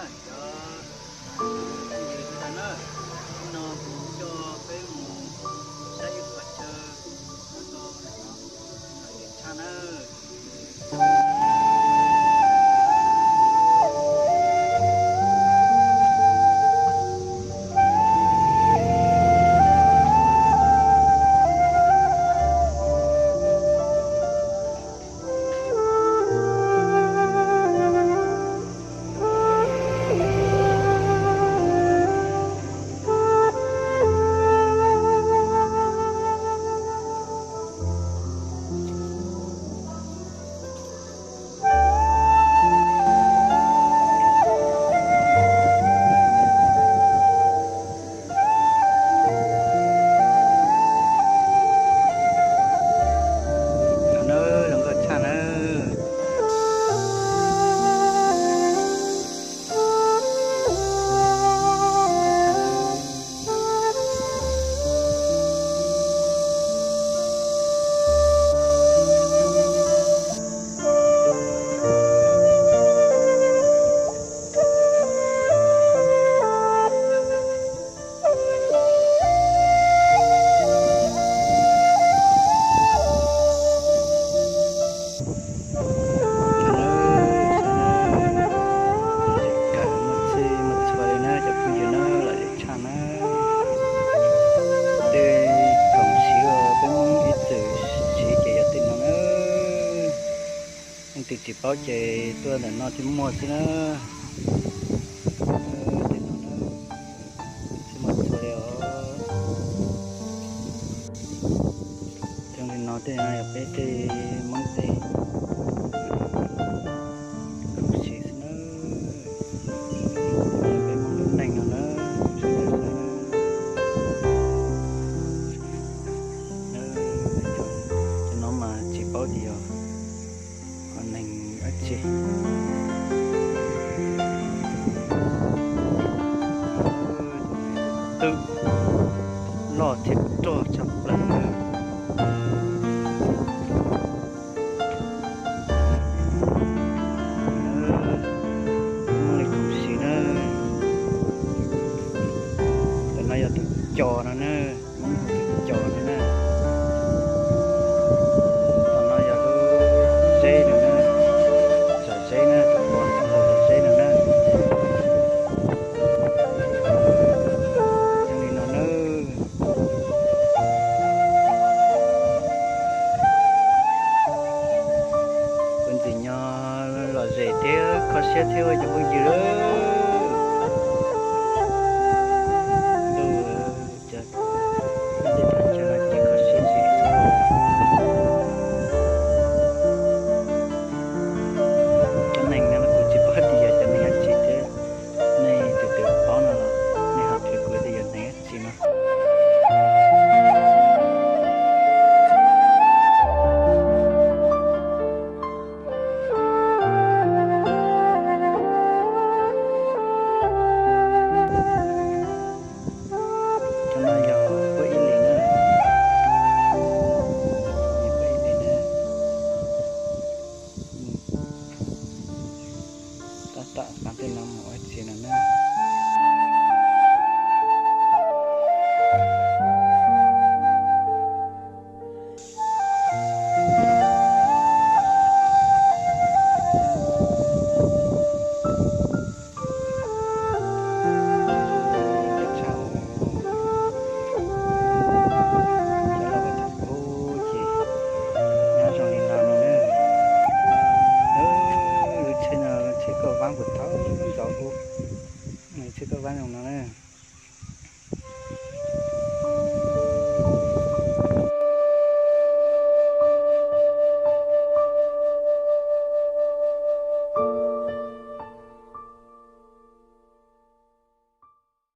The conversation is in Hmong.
Cov phooj ywg sawv daws na, hnub no kuv coj peb mus saib ib qhov chaw nyob rau ntawm no, lom zem tshaj na. Nawb, zoo nkauj tshaj nawb. Muaj txhij muaj txhua li na cov phooj ywg na, lom zem tshaj na. Tej khoom siv uas peb Hmoob ib txwm siv ces yog tej no na. Leej twg tsis paub ces tuaj ntawm no thiaj muaj xwb na. Tej no na, txhij muaj txhua li os. Zoo li no tej no yog peb tej Hmoob tej khoom siv xwb na. Peb Hmoob lub neej no na, sawv daws saib na. Cov no mas tsis paub tias yog neeg dab tsi. Twb loj thiab rog tshaj plaws. Muaj li khoom siv na. Ntawm no yog tus cos no na, Hmoob hu tus cos no na. Ntawm no yog lub zeb no na, zos zeb na, tus pos ntawm zos zeb no na. Zoo li no na. Kuv ntxim nyob lom zem thiab kho siab thiab ua cov phooj ywg. Ntuj, cov tej thaj chaw no ces kho siab zim xwb. Cov neeg no kuv tsis paub tias yog cov neeg dab tsi thiab, nej tus twg paub no los nej ho qhia kuv tias yog neeg dab tsi no. Cov no yog puab ib leeg na, yog puab ib leeg na. Tab tom qab tej no mus ua tsi no na. Cov laus thaum ub ces nyob zoo li no no na. Lub tsheb no tsheb kauj vab puag thaum ub, tsheb kauj vab zoo no na.